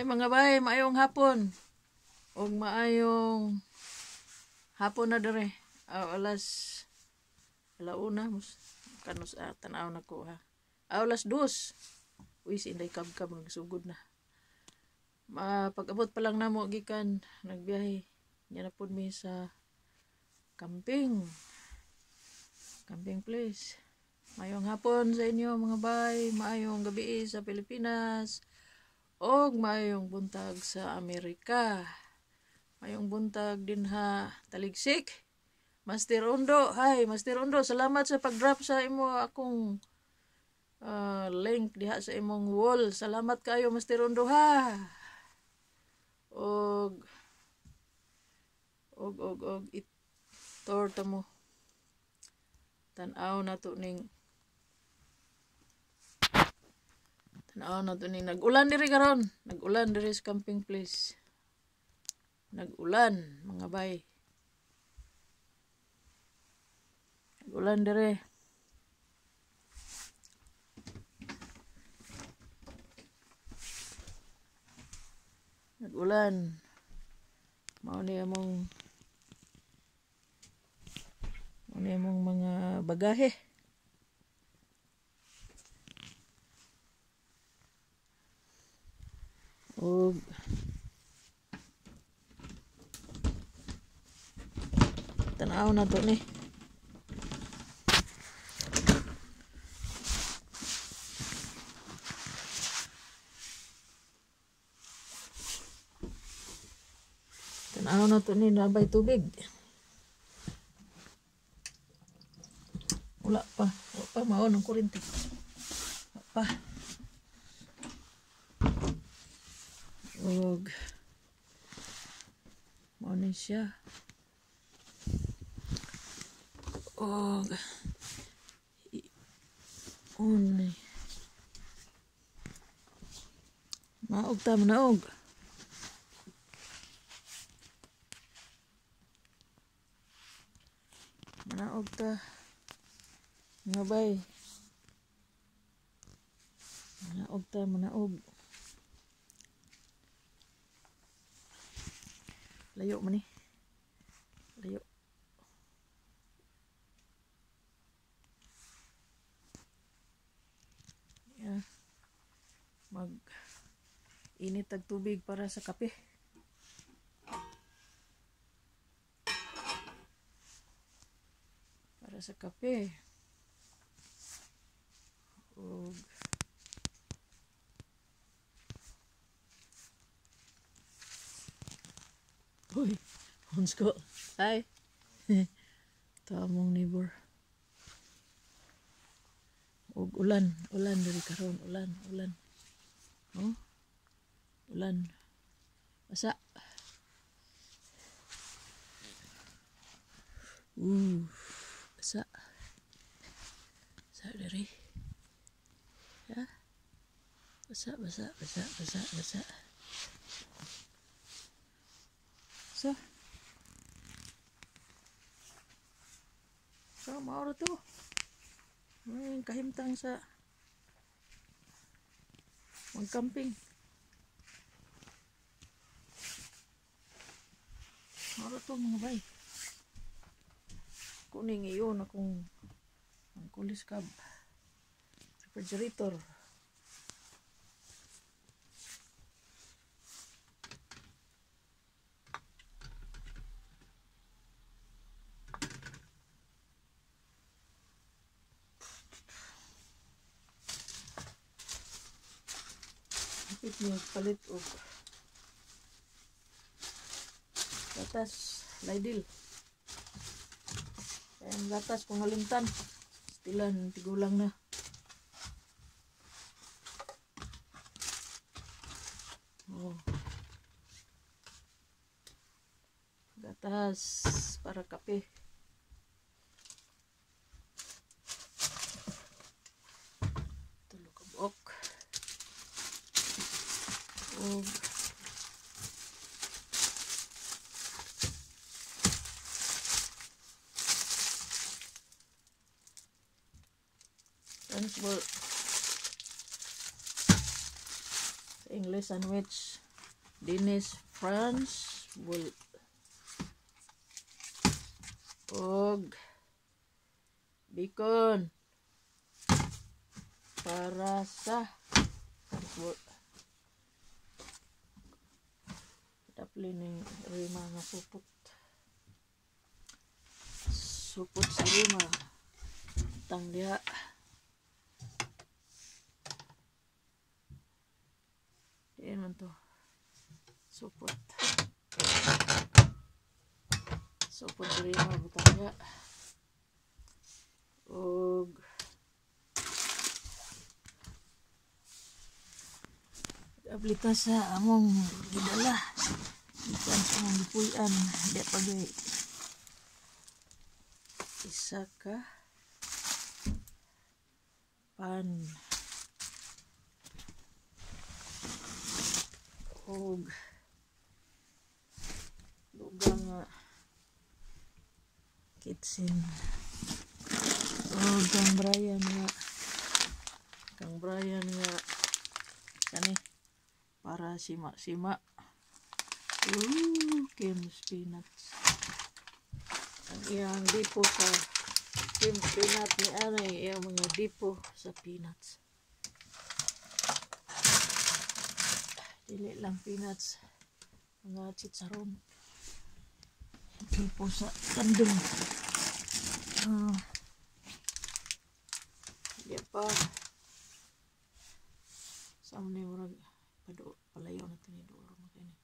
Ay mga bay, maayong hapon. Og maayong hapon na dere. Alas 1:00 mus kanus tanaw na ko ha. 2:00. Uy, si Inday Kabkab nagsugod na. Pag-abot pa lang namo gikan nagbiyahe. Nya na pud mi sa camping. Camping place. Maayong hapon sa inyo mga bay, maayong gabi sa Pilipinas. Og maayong buntag sa Amerika. Maayong buntag dinha Taligsik. Master Ondo, hi Master Ondo, salamat sa pag-drop sa imo akong link diha sa imong wall. Salamat kayo Master Ondo ha. Og og og og itorta mo. Tan-aw na to ning nag-ulan diri karon. Nag-ulan diri sa camping place. Nag-ulan mga bay. Nag-ulan diri. Nag-ulan. Mao ni among mga bagahe. Og tanaw na to ni. Tanaw na to ni, nabay tubig. Wala pa. Wala pa maon ang kuryente. Wala pa. Og mao ni siya. Og unay. Maog ta manaog. Manaog ta. Mga bay. Manaog ta, manaog. Layo man ni. Layo. Yeah. Mag init tag tubig para sa kape. Para sa kape. Og uy, hunsko. Hi. Ito among neighbor. Og ulan, ulan diri karon, ulan, ulan. Oh. Ulan. Basa. Basa. Basa diri. Ya. Basa, basa, basa, basa, basa. So, mao ra to. May kahimtang sa magcamping. Mao ra to mga bay. Kuning iyon akong ang kulis cab refrigerator. Hapit niya palit og gatas Lidl. Ayan, gatas kung halimtan. Stilan, tigulang na. Oh. Gatas para kape. Tulo ka buok. Og Sa English sandwich. Dennis Franz Bull og bacon para sa dapli ning Rima nga supot. Supot sa Rima. Tang diha. Diyan man to. Supot. Supot sa Rima. Butang diha. Og aplita sa among gidala. Ikan sa among gipuy-an. Di pa gay isa ka pan og dugang nga kitchen og kang Brian nga kani para sima-sima. Ooh, Kim's Peanuts. Ang iyang dipo sa Kim's Peanut ni anay, iyang mga dipo sa peanuts. Dili lang peanuts, mga chicharon. Dipo sa kandong. Di pa. Sa ni murag palayo na ni dulo mo kini.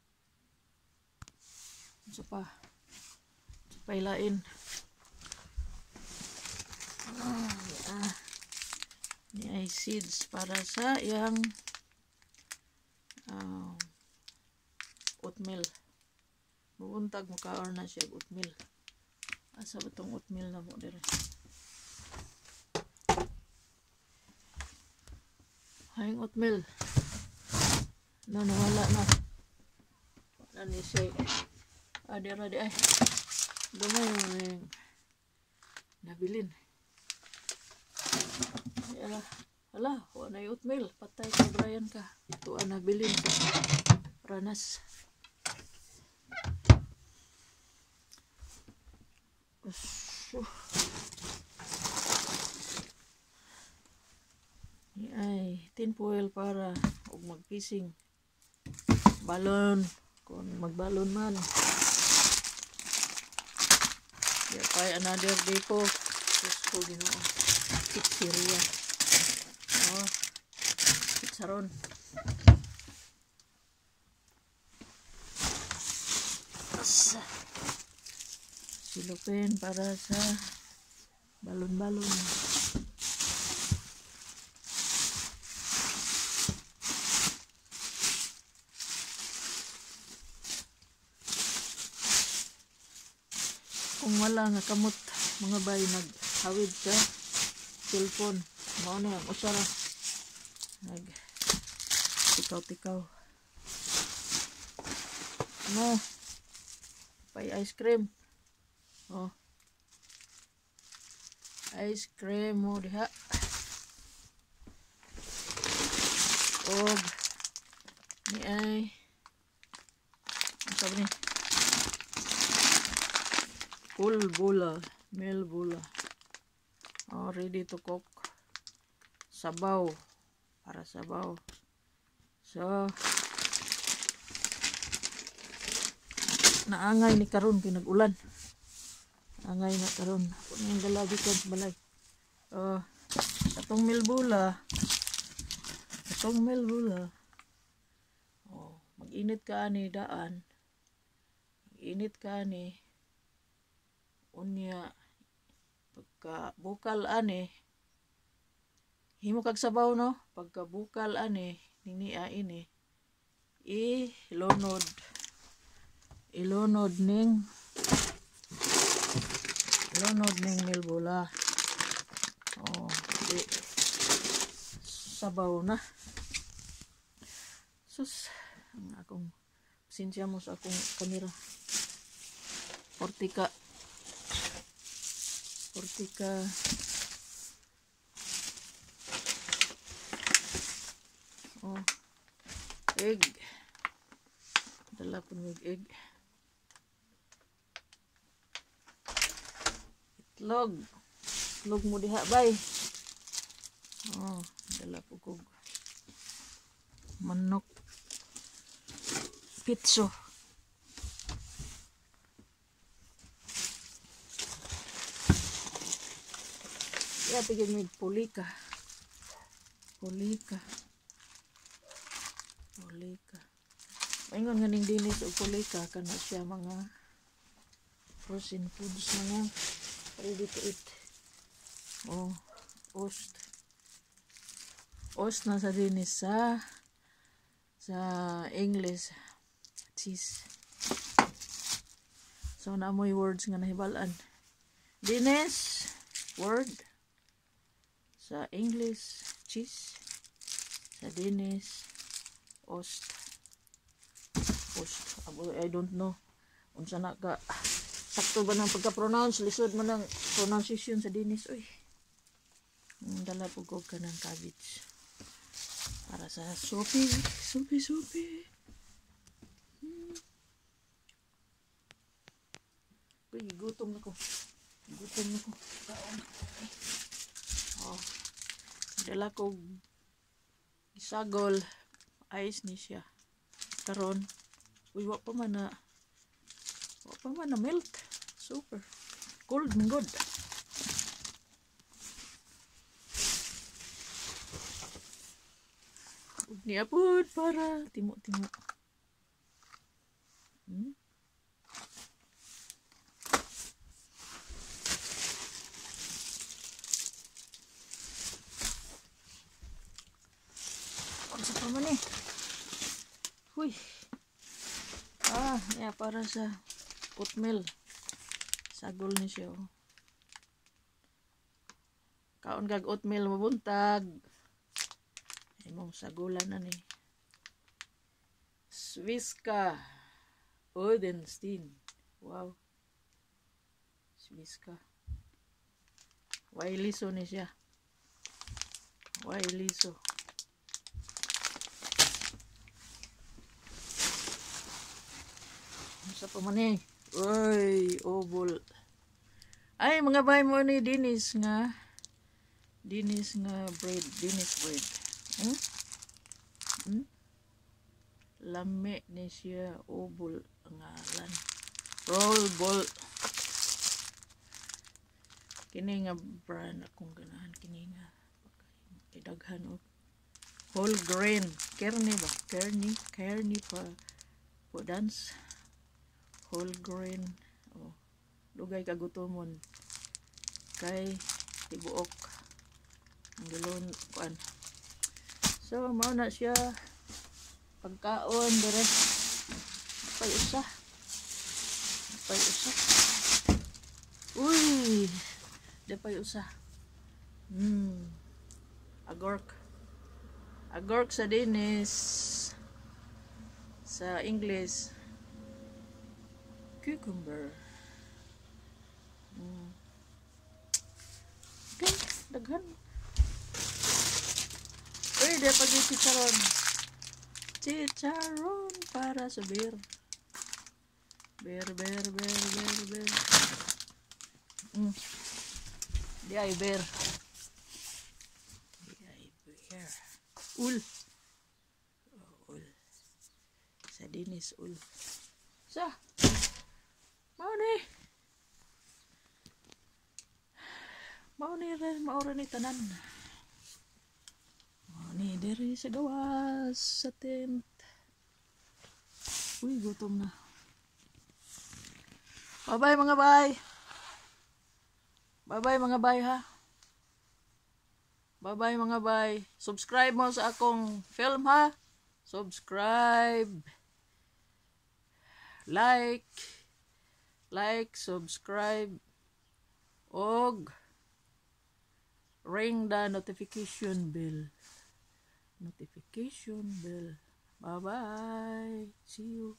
Unsa pa? Unsa pa ilain? Ni ay seeds para sa iyang oatmeal. Buuntag mukaon na siya oatmeal. Asa ba tong oatmeal na mo dire? Hayong oatmeal. No, nawala na. Wala ni siya. Dira di ay. Gamay mo yung nabilin. Ay, ala. Ala, wala na yung oatmeal. Patay ka, Brian ka. Ito ang nabilin sa Ranas. Ni ay tinfoil para og magpising. Balon, kung magbalon man. Di pa another day po. Diyos ko, Ginoo. Pizzeria. Oh, pizzaron. Silupin para sa balon-balon. Kung wala nga kamot mga bay, naghawid sa cellphone. Mao na ang usa ra. Nag tikaw-tikaw. Ano? Pay ice cream. Oh. Ice cream mo diha. Og ni ay ang sabi ni Pulbula, melbula. Oh, ready to cook. Sabaw. Para sabaw. So, naangay ni karon kay nag-ulan. Angay na karon. Ako nang galagi kan sa balay. Oh, atong melbula. Atong melbula. Oh, mag-init ka ani daan. Mag-init ka ani. Unya pagka bukal ani himo kag sabaw, no? Pagka bukal ani nini ini ilunod. Ilunod ning milbula. Oh, di, sabaw na. Sus, ang akong pasensya mo sa akong kamera. Portika. Oh, egg. Dala po mig egg. Itlog. Itlog mo diha bay. Oh, dala po kog manok. Pitso. Ya, pigil mig pulika. Pulika. Pulika. Maingon nga ning dinis og pulika kana siya mga frozen foods, mga ready to eat. Oh, ost. Ost na sa dinis sa English cheese. So naamoy words nga nahibal-an. Dinis word sa English cheese, sa Danish ost. Ost. I don't know unsa na ka sakto ba ng pagka-pronounce, lisod man ang pronunciation sa Danish oy. Dala po ko kanang cabbage para sa sopi, sopi, sopi. Uy, gutom na ko. Gutom na ko. Oh. Dala ko isagol. Ice ni siya. Karon. Uy, wa pa man na melt. Super. Cold and good. Ug niya pud para timo-timo. Unsa pa man eh? Uy. Ah, niya para sa oatmeal. Sagol ni siya. Oh. Kaon kag oatmeal mabuntag. Imong sagulan na ni. Sviska Odenstein. Wow. Sviska. Way liso ni siya. Way liso. Sa pa man eh. Uy, obol. Ay, mga bay mo ni Danish nga. Danish nga bread. Danish bread. Lami ni siya. Obol ang ngalan. Roll ball. Kini nga brand akong ganahan. Kini nga. Kidaghan og whole grain. Kerne ba? Kerne. Kerne pa. Po dance. Whole grain. Oh, dugay kagutomon kay tibuok ang gilon kuan. So mao na siya pagkaon dire. Pay usa. Pay usa. Uy, di pay usa. Agork. Agork sa Danish, sa English cucumber. Okay, daghan. Uy, di pag chicharon. Chicharon para sa beer. Beer, beer, beer, beer, beer. Di ay beer. Di ay beer. Ul. Oh, ul. Sa Danish ul. Sa. Mao ni. Mao ni mao ra ni tanan. Mao ni diri sa gawas sa tent. Uy, gutom na. Bye-bye mga bay. Bye-bye mga bay ha. Bye-bye mga bay. Subscribe mo sa akong film ha. Subscribe. Like. Like, subscribe, og ring the notification bell. Notification bell. Bye-bye. See you.